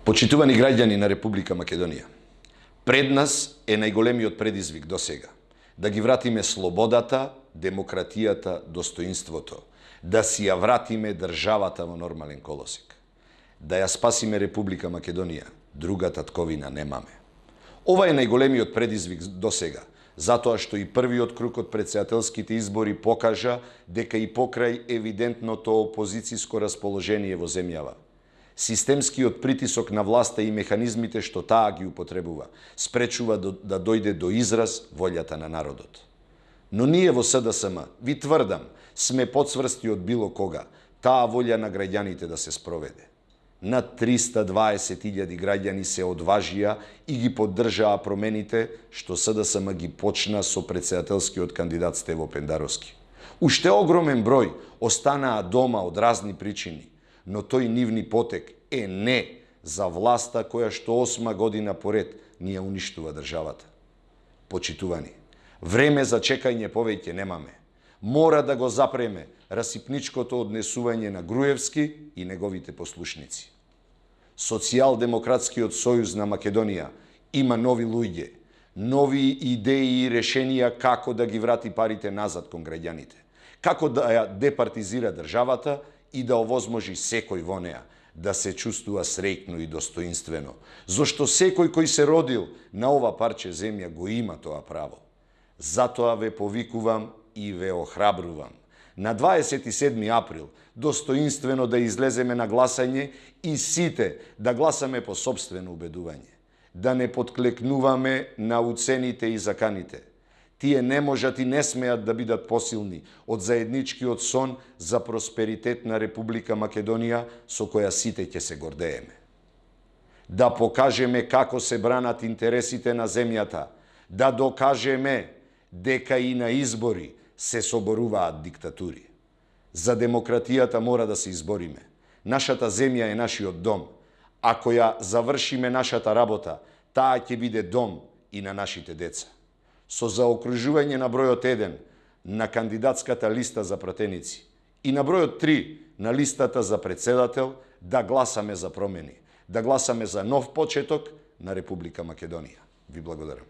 Почитувани граѓани на Република Македонија, пред нас е најголемиот предизвик до сега. Да ги вратиме слободата, демократијата, достоинството. Да си ја вратиме државата во нормален колосек. Да ја спасиме Република Македонија, друга татковина немаме. Ова е најголемиот предизвик до сега, затоа што и првиот круг од претседателските избори покажа дека и покрај евидентното опозицијско расположение во земјава, системскиот притисок на власта и механизмите што таа ги употребува, спречува да дојде до израз волјата на народот. Но ние во СДСМ, ви тврдам, сме подсврсти од било кога таа волја на граѓаните да се спроведе. Над 320.000 граѓани се одважија и ги поддржаа промените што СДСМ ги почна со претседателскиот кандидат Стево Пендаровски. Уште огромен број останаа дома од разни причини, но тој нивни потек е не за власта која што 8 година поред ни ја уништува државата. Почитувани, време за чекање повеќе немаме. Мора да го запреме расипничкото однесување на Груевски и неговите послушници. Социјалдемократскиот сојуз на Македонија има нови луѓе, нови идеи и решенија како да ги врати парите назад кон граѓаните, како да ја департизира државата и да овозможи секој во неа да се чувствува среќно и достоинствено, зашто секој кој се родил на ова парче земја го има тоа право. Затоа ве повикувам и ве охрабрувам. На 27 април достоинствено да излеземе на гласање и сите да гласаме по сопствено убедување. Да не подклекнуваме на уцените и заканите. Тие не можат и не смеат да бидат посилни од заедничкиот сон за просперитет на Република Македонија со која сите ќе се гордееме. Да покажеме како се бранат интересите на земјата, да докажеме дека и на избори се соборуваат диктатури. За демократијата мора да се избориме. Нашата земја е нашиот дом. Ако ја завршиме нашата работа, таа ќе биде дом и на нашите деца. Со заокружување на бројот 1 на кандидатската листа за пратеници и на бројот 3 на листата за претседател, да гласаме за промени, да гласаме за нов почеток на Република Македонија. Ви благодарам.